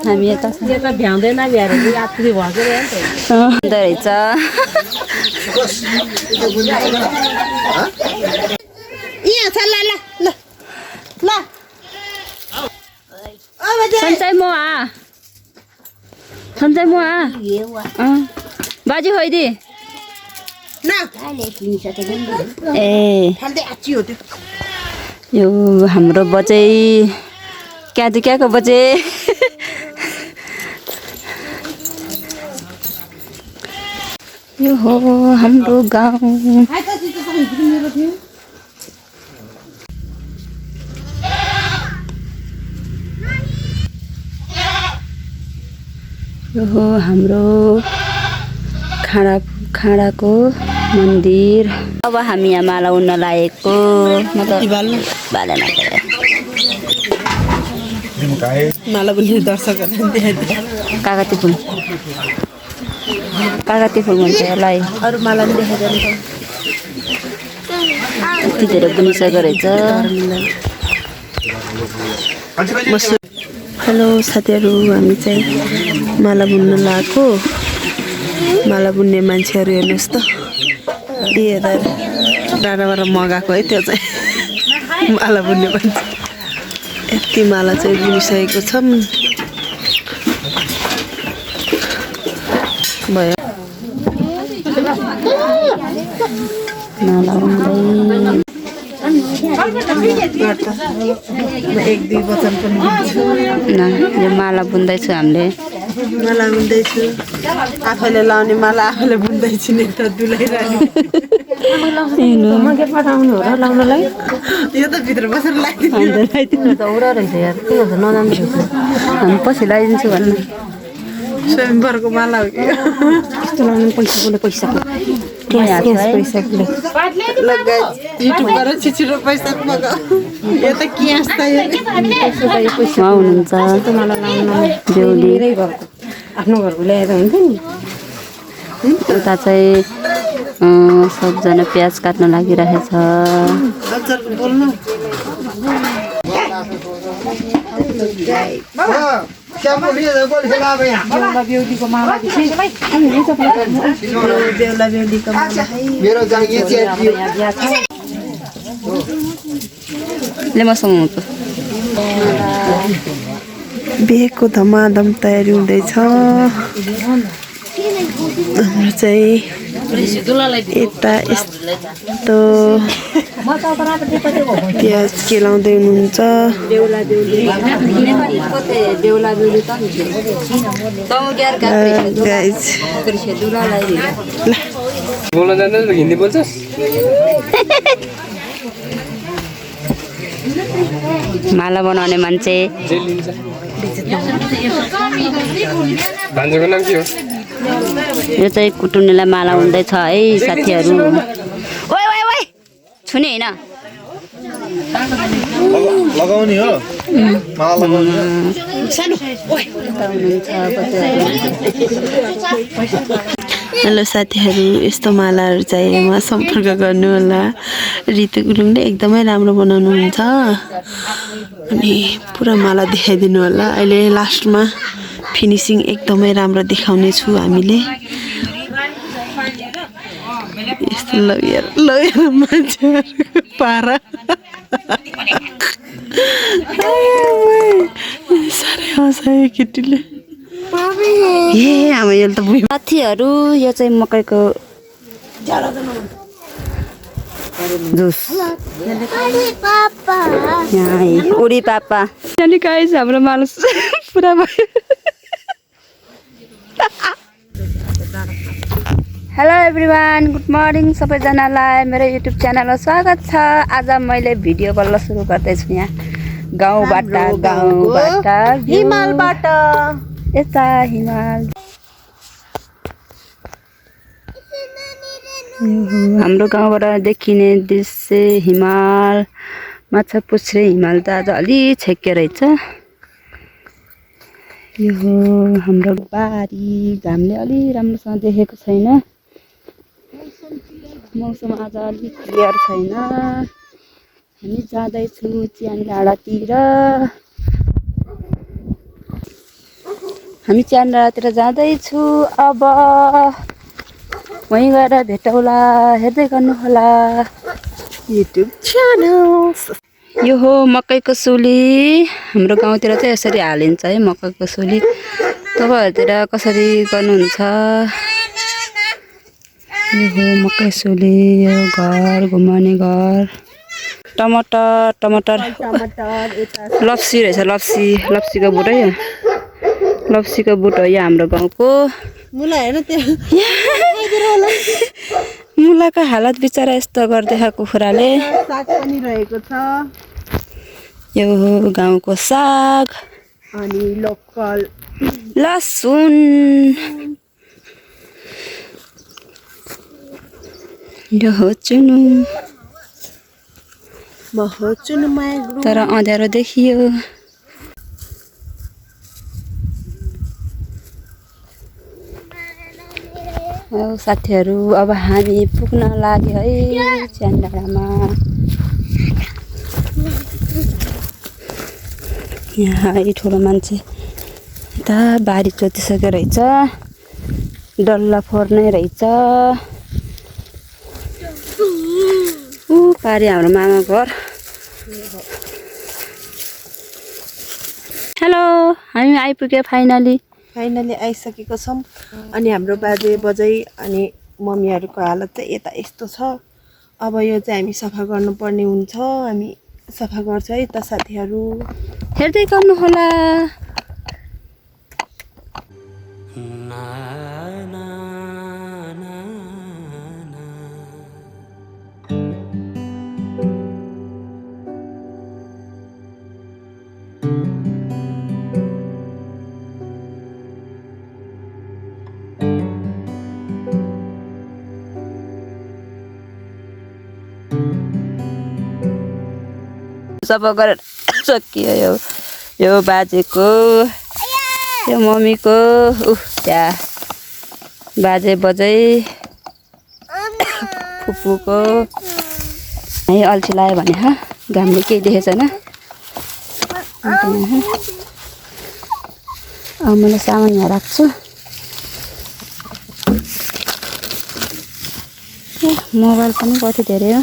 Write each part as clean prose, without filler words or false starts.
हामी यता भ्याउँदैन भ्याएर यात्री भएको रहेछ सन्चै म बाजी होइदी ए यो हाम्रो बचै क्याको बचे यो हो हाम्रो गाउँ यो हो हाम्रो खाडाको मन्दिर। अब हामी यहाँ माला उड्न लागेको माला बुल्ने दर्शकहरूलाई कागती फुल भन्छ यसलाई। अरू माला पनि देखाइदिनु यति धेरै बुनिसकेको रहेछ। हेलो साथीहरू, हामी चाहिँ माला बुन्न लगाएको। माला बुन्ने मान्छेहरू हेर्नुहोस् त, यता डाँडाबाट मगाएको है। त्यो चाहिँ माला बुन्ने मान्छे। यति माला चाहिँ बुनिसकेको छौँ। भयो माला उन्दै एक दुई वचन पनि यो माला बुन्दैछु हामीले। माला बुन्दैछु, आफैले लाउने माला आफैले बुन्दैछु नि त दुलाइरहने। यो त भित्र बसेर हामी पछि लगाइदिन्छु भन्नु। स्वयंवरको माला हो कि पैसा युट्युबबाट छिटो पैसा मगाऊ। यो त के हुनुहुन्छ बेहुली आफ्नो घरको ल्याएर हुन्छ नि। उता चाहिँ सबजना प्याज काट्न लागिरहेछ। बिहेको धमाधम तयारी हुँदैछ। हाम्रो चाहिँ यता यस्तो प्याज केलाउँदै हुनुहुन्छ। हिन्दी बोल्छस्? माला बनाउने मान्छे। भान्जाको नाम के हो? यो चाहिँ कुटुनेलाई माला हुँदैछ है साथीहरू। ओइ ओइ ओइ छुने होइन। लगाउने हो माला लगाउने। हेलो साथीहरू, यस्तो मालाहरू चाहिएमा सम्पर्क गर्नु होला। रितु गुरुङले एकदमै राम्रो बनाउनुहुन्छ अनि पुरा माला देखाइदिनु होला। अहिले लास्टमा फिनिसिङ एकदमै राम्रो देखाउने छु हामीले। यस्तो लगेर मान्छेहरूको पारा साह्रै हँसायो केटीले। ए आमा यो त साथीहरू, यो चाहिँ मकैको जुस। उडी पापा हाम्रो माला पुरा भयो। हेलो एभ्रिवान, गुड मर्निङ सबैजनालाई मेरो युट्युब च्यानलमा स्वागत छ। आज मैले भिडियो बल्ल सुरु गर्दैछु यहाँ गाउँबाट हिमालबाट। यता हिमाल हाम्रो गाउँबाट देखिने दृश्य हिमाल। माछा पुछ्रे हिमाल त आज अलि छेक्के रहेछ। यो हो हाम्रो बारी। घामले अलि राम्रोसँग देखेको छैन, मौसम आज अलिक क्लियर छैन। हामी जाँदैछु च्यान डाँडातिर। हामी च्यान डाँडातिर जाँदैछु। अब वहीँ गएर भेटौँला। हेर्दै गर्नुहोला युट्युब च्यानल। यो हो मकैको सुली। हाम्रो गाउँतिर चाहिँ यसरी हालिन्छ है मकैको सुली। तपाईँहरूतिर कसरी गर्नुहुन्छ? यो हो मकै सुली। यो घर घुमाउने घर। टमाटर लप्सी रहेछ, लप्सीको बुट है। लप्सीको बुट हो यो हाम्रो गाउँको। मुला हेर्नु त्यहाँ मुलाको हालत बिचरा यस्तो गरिदिएको कुखुराले। साग पनि रहेको छ यो हो गाउँको साग अनि लोकल लसुन। यो हो चुनु, म हो चुनुमा ग्रुप। तर अँध्यारो देखियो। साथीहरू अब हामी पुग्न लाग्यो है च्यान डाँडामा। यहाँ है ठुलो मान्छे यता बारी जोतिसकेको रहेछ, डल्ला फोर्ने रहेछ। ऊ पारि हाम्रो मामा घर। हेलो, हामी आइपुग्यो फाइनली आइसकेको छौँ। अनि हाम्रो बाजे बजै अनि मम्मीहरूको हालत चाहिँ यता यस्तो छ। अब यो चाहिँ हामी सफा गर्नुपर्ने हुन्छ। हामी सफा गर्छ है त साथीहरू, हेर्दै गर्नुहोला। सफा गरेर सकियो। यो बाजेको, यो मम्मीको, त्यहाँ बाजे बजै फुपूको। है अल्छी लाग्यो भने घामले केही देखेको छैन। अब मैले सामान यहाँ राख्छु। मोबाइल पनि कति धेरै हो।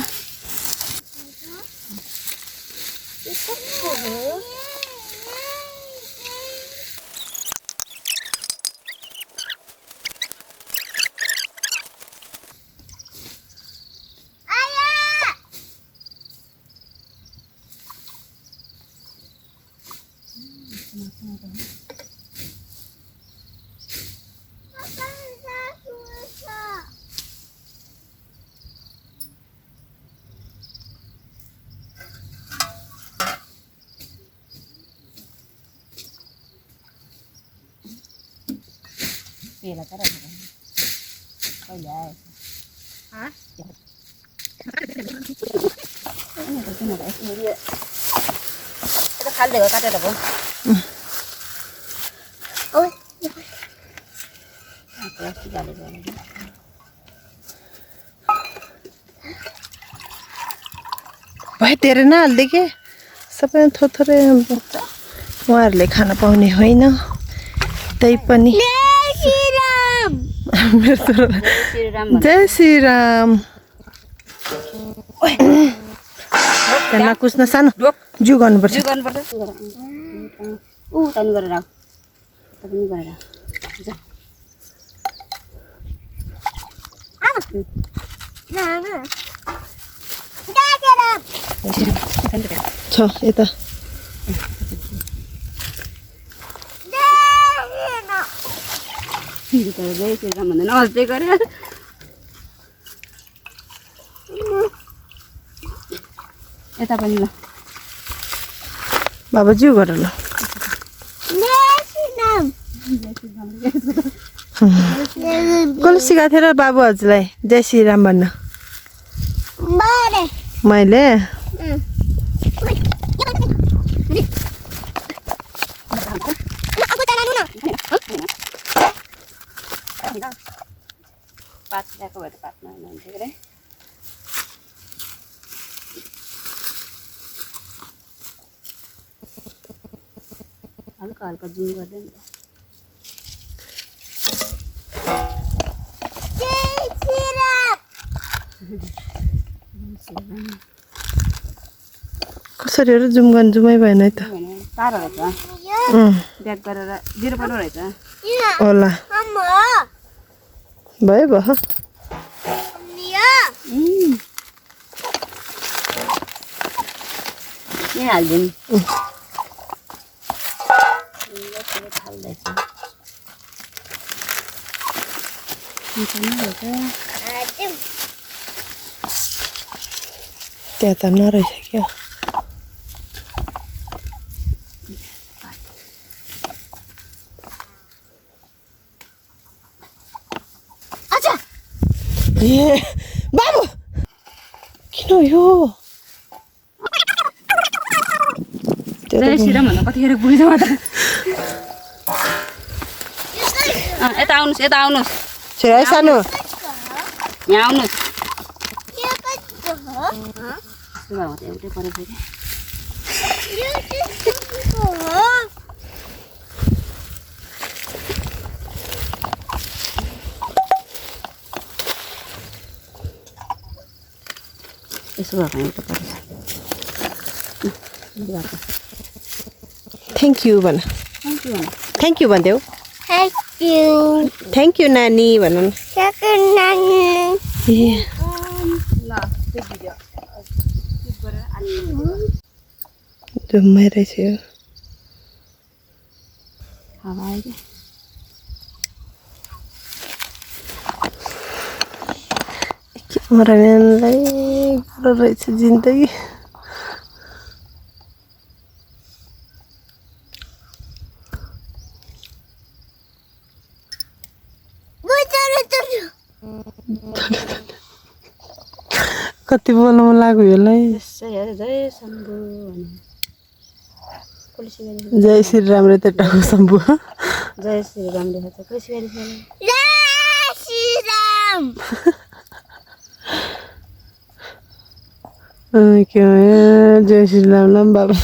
Pila cara ni. Oh ya. Hah? Ini tu nak ini dia. Kita khal dega kata dah. Oi. Apa sih jadi ni? भाइ धेरै नहाल्दै के सबै थोथोरै उहाँहरूले खान पाउने होइन। त्यही पनि जय श्रीराम। त्यहाँ नकुच्न सानो जु गर्नुपर्छ। तनी गरेर आऊ। तनी गरेर आऊ। जा। छ यता अझै गरे यता पनि ल बाबा जिउ गर ल। कसले सिकाएको थियो र बाबु हजुरलाई जय श्रीराम भन्न? मैले पात ल्याएको भए त पातमा हुन्थ्यो अरे हल्का हल्का जुम गर्दै नि कसरी हो जुम गर्न जुमै भएन है त टाढो रहेछ ब्याक गरेर 0 पल्ट रहेछ होला भयो भयो यहाँ हालिदिउँ त्यहाँ त नरहेछ क्या ए बाबु किन यो जय श्रीराम भन्दा कतिखेर पुग्छ म त यता आउनुहोस् छिरा सानो यहाँ आउनुहोस् एउटै परेको थियो यसो भएको एउटा परेछ थ्याङ्क यू भन थ्याङ्क यू भनिदेऊ थ्याङ्क यू नानी भनौँ ए जम्मै रहेछ यो क्यामेराम्यानलाई गाह्रो रहेछ जिन्दगी कति बोल्नु मन लाग्यो यसलाई जय श्रीराम रे त टाउ शम्भु जय श्रीराम लेखेको छ कृषि के जय श्रीराम लाम बाबा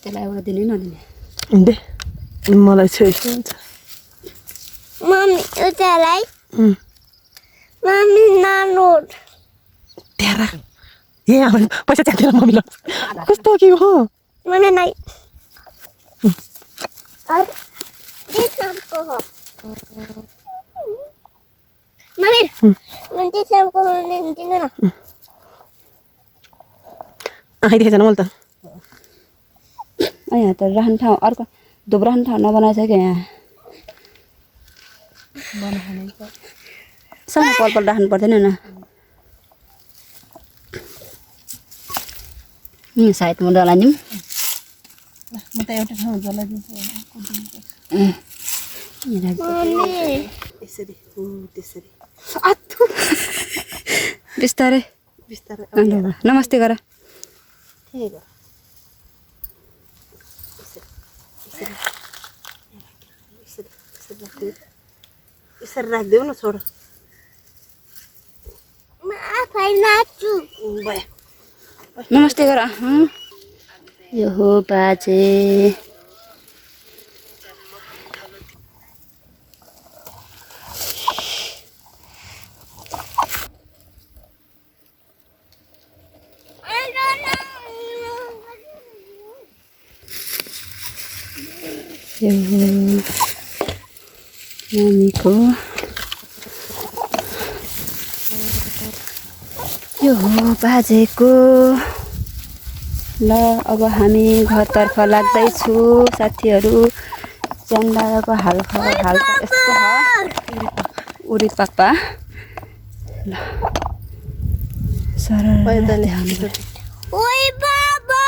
त्यसलाई एउटा दिने नदिने दे मलाई छोइस हुन्छ मम्मी उतालाई मम्मी नानो त्यहाँ राख ए आमा पैसा चाहिँदैन मम्मीलाई कस्तो के हो मलाई नै अरे दिसको हो मम्मी मन दिसको नि दिनु न आइदिएछ न मलाई त यहाँ त राख्ने ठाउँ अर्को धुप राख्ने ठाउँ नबनाएछ क्या यहाँ सानो पलपल राख्नु पर्दैन न साइड म डलाइदिउँ म त एउटा ठाउँ जलाइदिन्छु यसरी हो त्यसरी बिस्तारै बिस्तारै नमस्ते गर ठीक हो यसरी राखिदेऊ न छोड म आफै नाच्छु भयो नमस्ते गर यो हो बाजे नानीको यो हो बाजेको ल अब हामी घरतर्फ लाग्दैछु साथीहरू च्याङ्डाको हालखबर यस्तो छ उरी पापा ल सरर ओइ बाबा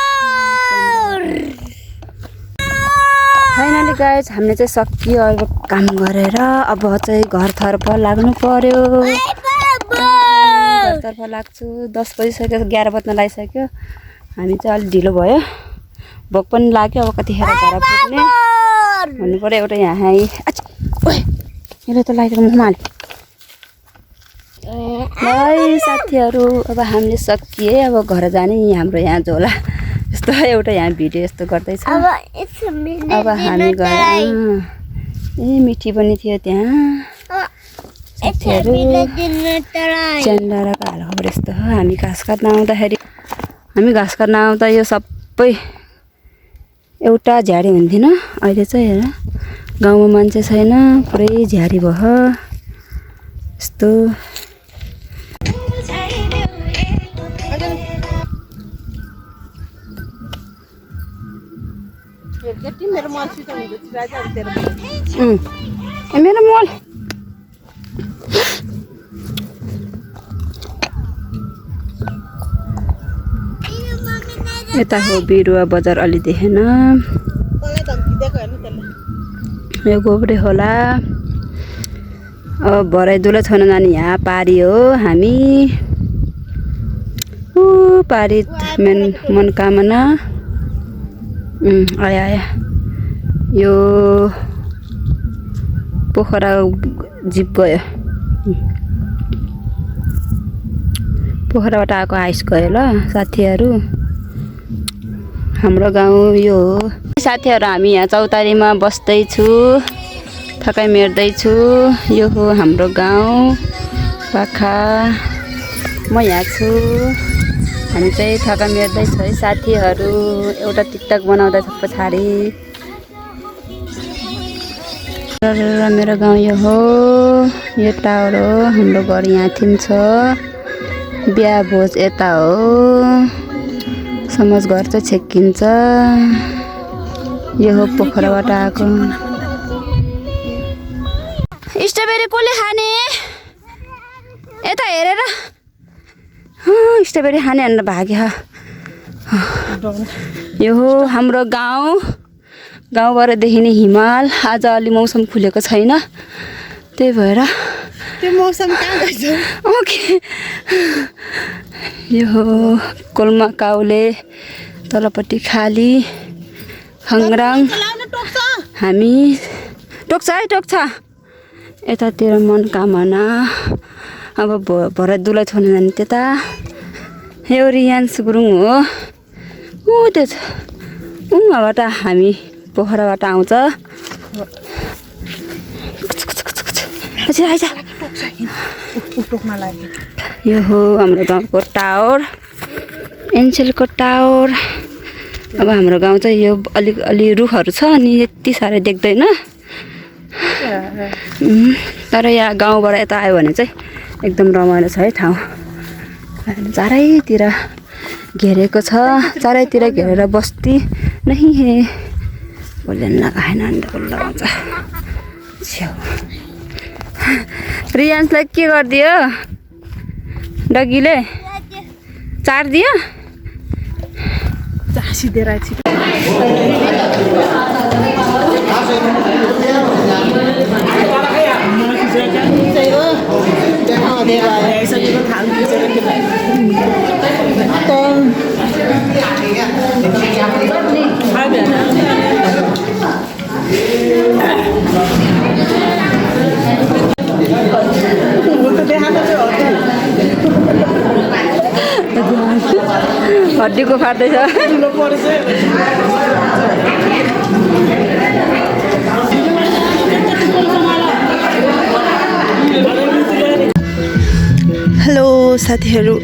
गाइस हामीले चाहिँ सकियो अब काम गरेर अब चाहिँ घरतर्फ लाग्नु पर्यो घरतर्फ लाग्छु 10 बजिसक्यो 11 बज्न लागिसक्यो हामी चाहिँ अलिक ढिलो भयो भोक पनि लाग्यो अब कतिखेर घर पुग्ने भन्नु पर्यो एउटा यहाँ यसले त लाइटको मुखमा हाल्यो है साथीहरू अब हामीले सकिए अब घर जाने हाम्रो यहाँ झोला यस्तो एउटा यहाँ भिडियो यस्तो गर्दैछ अब हामी गयौँ ए मिठी पनि थियो त्यहाँ साथीहरू च्यान्डाराको हालखबर यस्तो हो हामी घाँस काट्न आउँदाखेरि हामी घाँस काट्न आउँदा यो सबै एउटा झ्याडी हुन्थेन अहिले चाहिँ हेर गाउँमा मान्छे छैन पुरै झ्याडी भयो यस्तो मेरो मल यता हो बिरुवा बजार अलि देखेन यो गोब्रे होला अब भरै दुलो छोन जाने यहाँ पारी हो हामी पारी मनोकामना आया यो पोखरा जिप गयो पोखराबाट आएको आइस गयो ल साथीहरू हाम्रो गाउँ यो हो साथीहरू हामी यहाँ चौतारीमा बस्दैछु थकाइ मेर्दैछु यो हो हाम्रो गाउँ पाखा म यहाँ छु हामी चाहिँ थकाइ मेर्दैछु है साथीहरू एउटा टिकटक बनाउँदैछ पछाडि मेरो गाउँ यो हो यो टावर हो हाम्रो घर यहाँ थिम छ बिहा भोज यता हो समाज घर चाहिँ छेकिन्छ यो हो पोखराबाट आएको स्ट्रबेरी कसले खाने यता हेरेर स्ट्रबेरी खाने भनेर भाग्यो यो हो हाम्रो गाउँ गाउँबाट देखिने हिमाल आज अलि मौसम खुलेको छैन त्यही भएर त्यो मौसम कहाँ गएछ ओके यो हो कोल्मा काउले तलपट्टि खाली खङ्ग्राङ हामी टोक्छ है टोक्छ यतातिर मनोकामना अब भरे दुलै छोड्न जाने त्यता यो रियान्स गुरुङ हो त्यो उहाँबाट हामी पोखराबाट आउँछ यो हो हाम्रो गाउँको टावर एन्सेलको टावर अब हाम्रो गाउँ चाहिँ यो अलि रुखहरू छ अनि यति साह्रो देख्दैन तर यहाँ गाउँबाट यता आयो भने चाहिँ एकदम रमाइलो छ है ठाउँ चारैतिर घेरेको छ चारैतिर घेरेर बस्ती नै हे बोल्न लगाएन अन्त लगाउँछ रियान्सलाई के गरिदियो डगीले चारिदियो चासिदिएर हड्डीको फाट्दैछ हेलो साथीहरू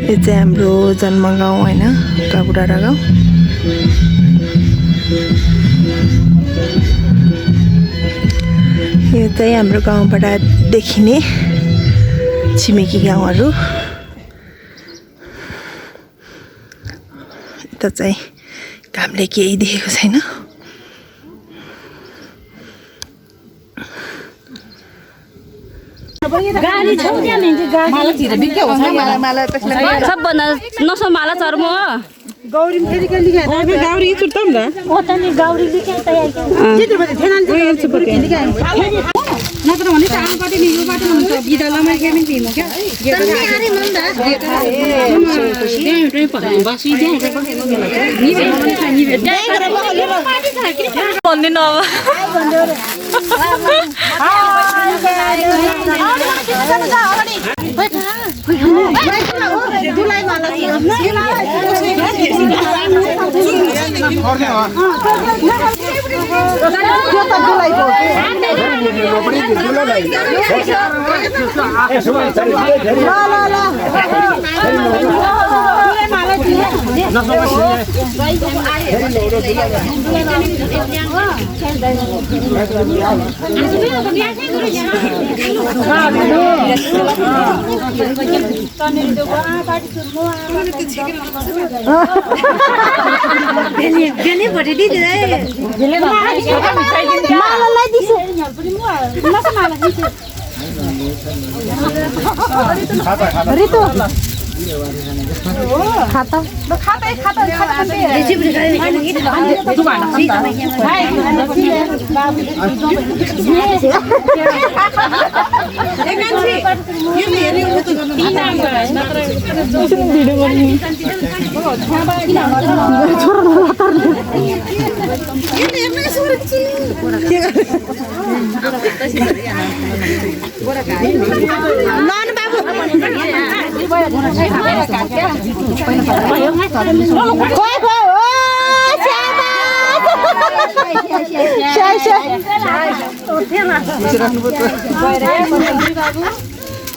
यो चाहिँ हाम्रो जन्म गाउँ होइन काकुडाँडा गाउँ यो चाहिँ हाम्रो गाउँबाट देखिने छिमेकी गाउँहरू यता चाहिँ घामले केही देखेको छैन सबभन्दा नसो माला चर्म हो गौरी फेरि के लिखा है गौरी चुर्तम ना ओ त नि गौरी लेखेँ त यहाँ चित्र बजे थेनाल चुर्के लिखा है नत्र भने काम गर्ने नि यो बाटो हुन्छ विद्यालयमा के पनि दिनु क्या अरे मन्दा भन्दिनँ अब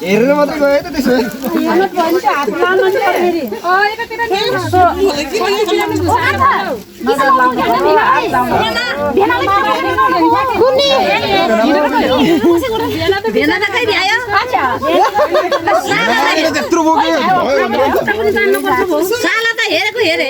हेरेर मात्रै गयो त त्यसो त्यत्रो बोक्यो साला त हेरेको हेरे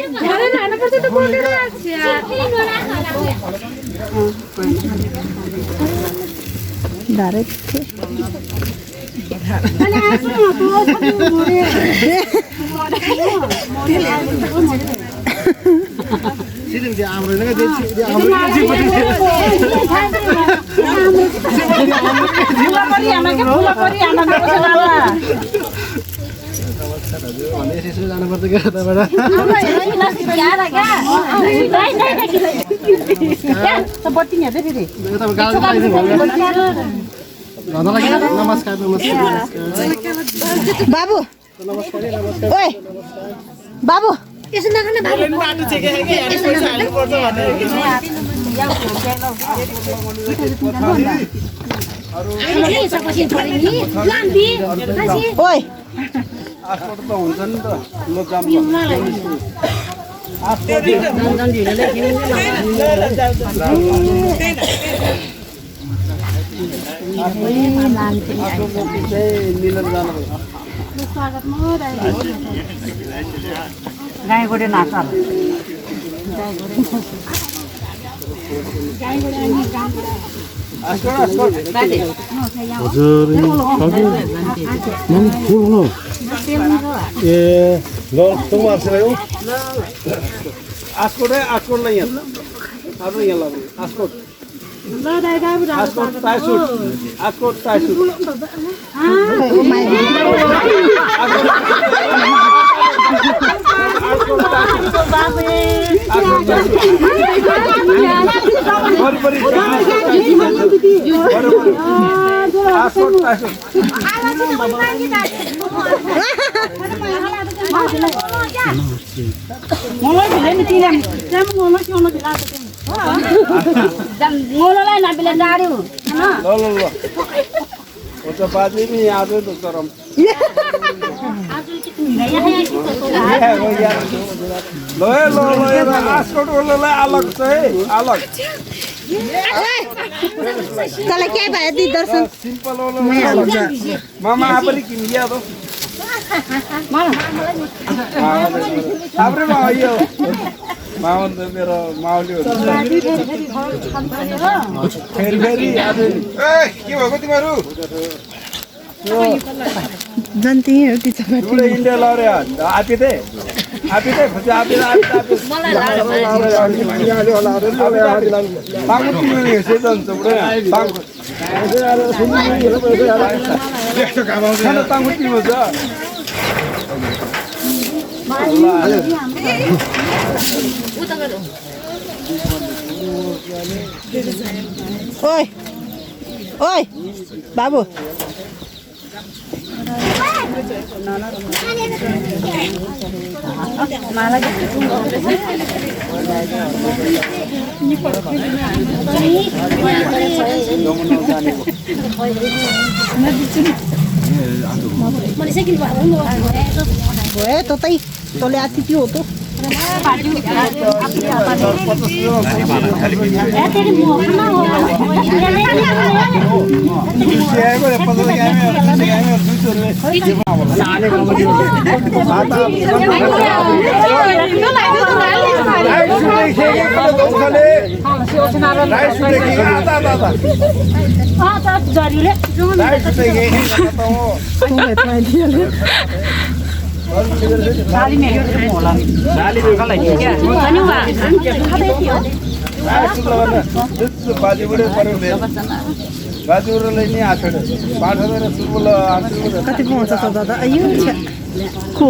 नमस्कार बाबु ओए बाबु यसो नगर्न ओए आस्पोट त हुन्छ नि त लोकजाम गाईगोडे नाचा ए ल तुम आस्को आस्कोट ल यहाँ अब यहाँ ल आस्कोट आस्कोट tie suit आस्कोट tie suit ngolah nak bila dari. Lo. Ojo baji ni ada tu seram. Lo आस्कोट वाला अलग से अलग. तँलाई के भयो दी दर्शन सिंपल वाला अलग है. मामा आपरी किन लिया तो. आपरे मामा ये. मामा तो मेरा माउली हो. फेरी आदि. के भएको तिमीहरु? जन्ती हो ती पुरै इन्डिया लड्यो आति थिए ओइ ओइ बाबु ए ततै तले आती त्यो हो त कति पाउँछ त दादा अयो को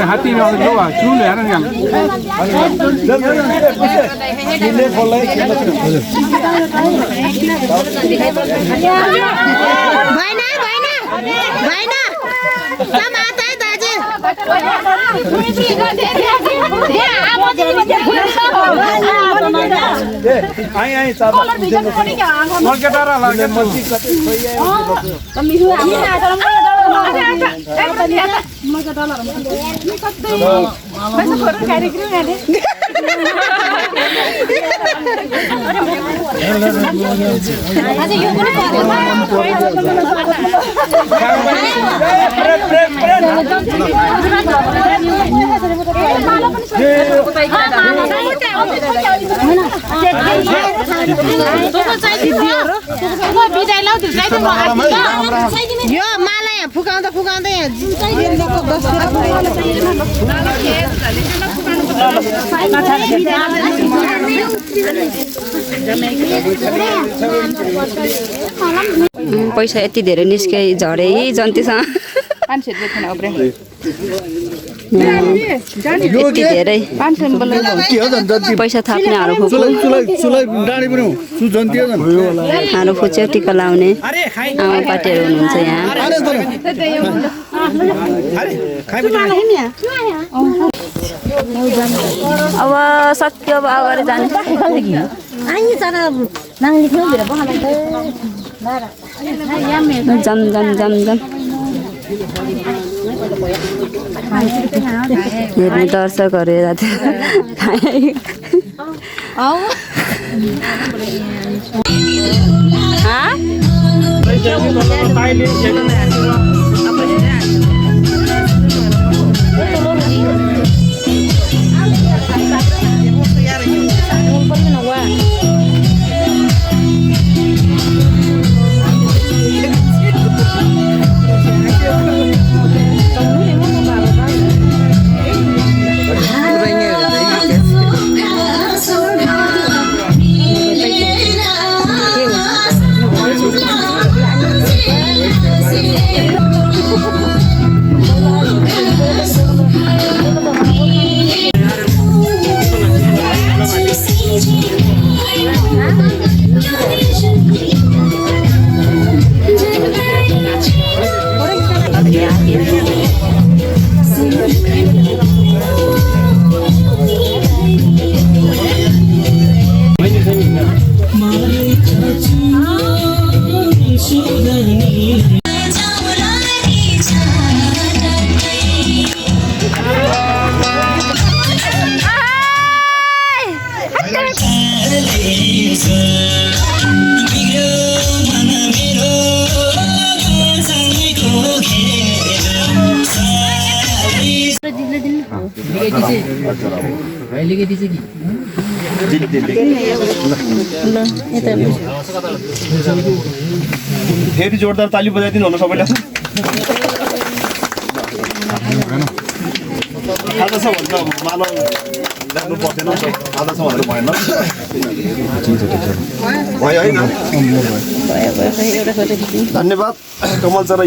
हात्ती चुल हेर्न यो माला यहाँ फुकाउँदा फुकाउँदै पैसा यति धेरै निस्के झरे जन्तीसँग यति धेरै पैसा थाप्ने हारो फुच्यो टिका लाउने आमा पार्टीहरू हुनुहुन्छ यहाँ अब सक्यो अब अगाडि जाने जम जम जम जम हेर्ने दर्शकहरू हेर्दा Yeah. फेरि जोरदार ताली बजाइदिनु होला सबैलाई खाजा छ भने त मानव जानु पर्दैन खाजा छ भनेर भएन भयो होइन धन्यवाद कमल सर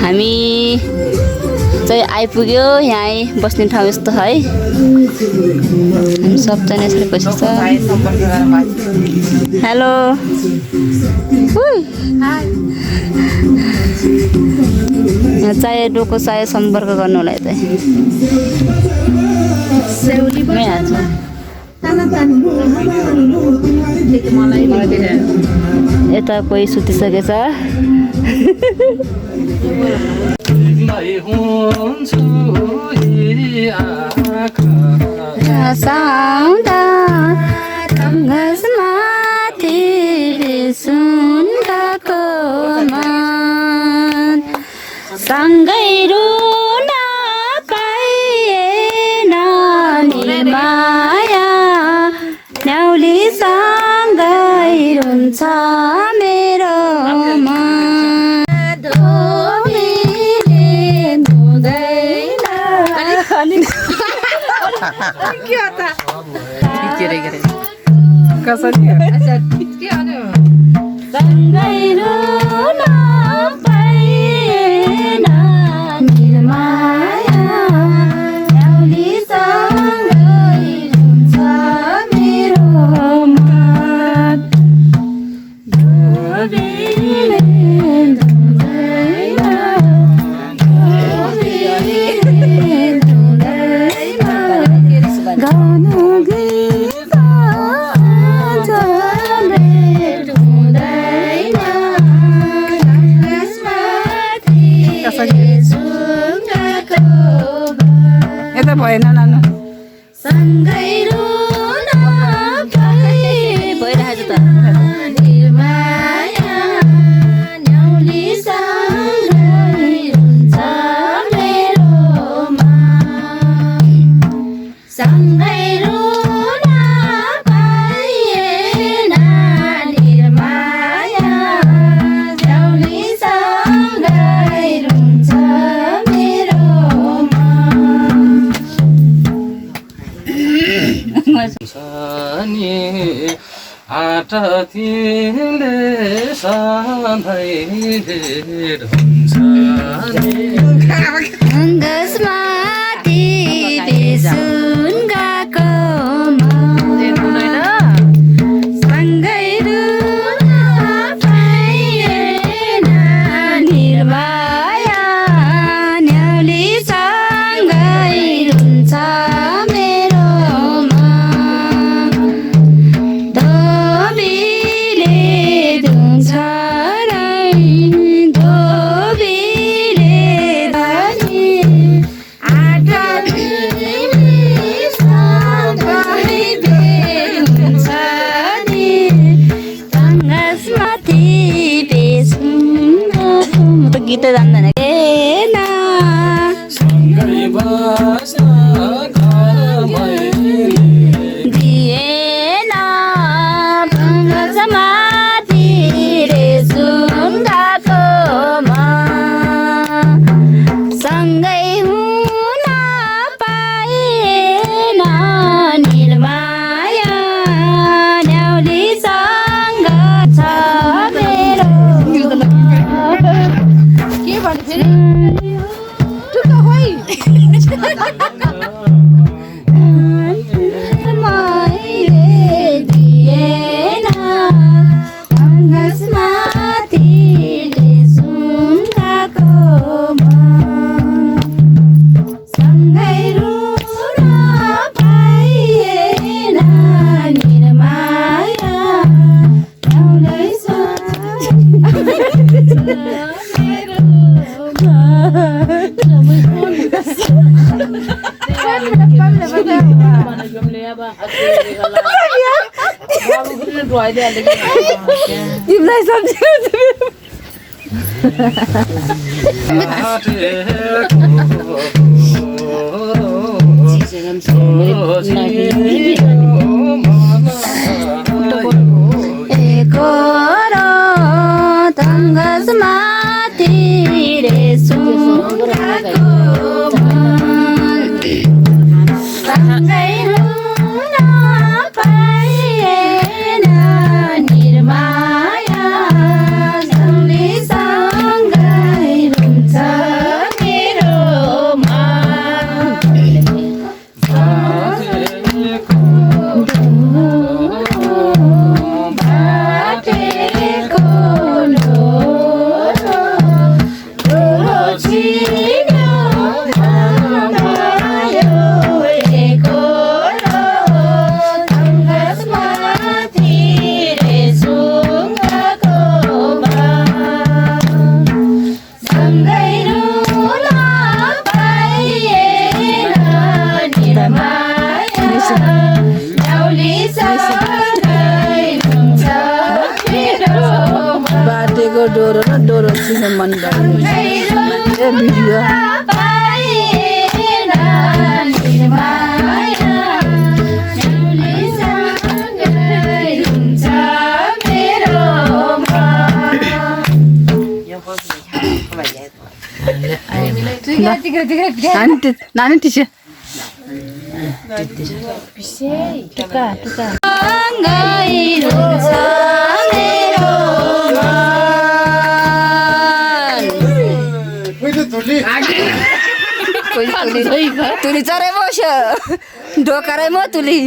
हामी चाहिँ आइपुग्यो यहाँ बस्ने ठाउँ यस्तो है हामी सबजना यसरी बसेको छ हेलो यहाँ चाहे डोको चाहे सम्पर्क गर्नु होला यतै यता कोही सुतिसकेछ साउँदा घाँसमाथि सुन गएको मन सँगै रुन पाइएन नि माया न्याउलीसँगै रुन्छ मेरो मन सँगै रुन पाइएन नि माया न्याउलीसँगै रुन्छ मेरो मन धोबीले यता भएन नानु सँगै रुन भइरहेछ त माया न्याउलीसँगै रुन्छ मेरो मन सँगै रुन पाइएन निर्माया न्याउलीसँगै रुन्छ मेरो आटा तिमीले सधैँ भेट हुन्छ घाँसमाथि सुन गएको सँगै रुन पाइएन निर्माया न्याउलीसँगै रुन्छ मेरो मन धोबीले धुन्छ धोबीले तिमीलाई सम्झिनु बाटेको डोरो न डोरो छिन मन भिडियो नानी टिस्यो तुली चराइ बस्यो ढोकारै म तुली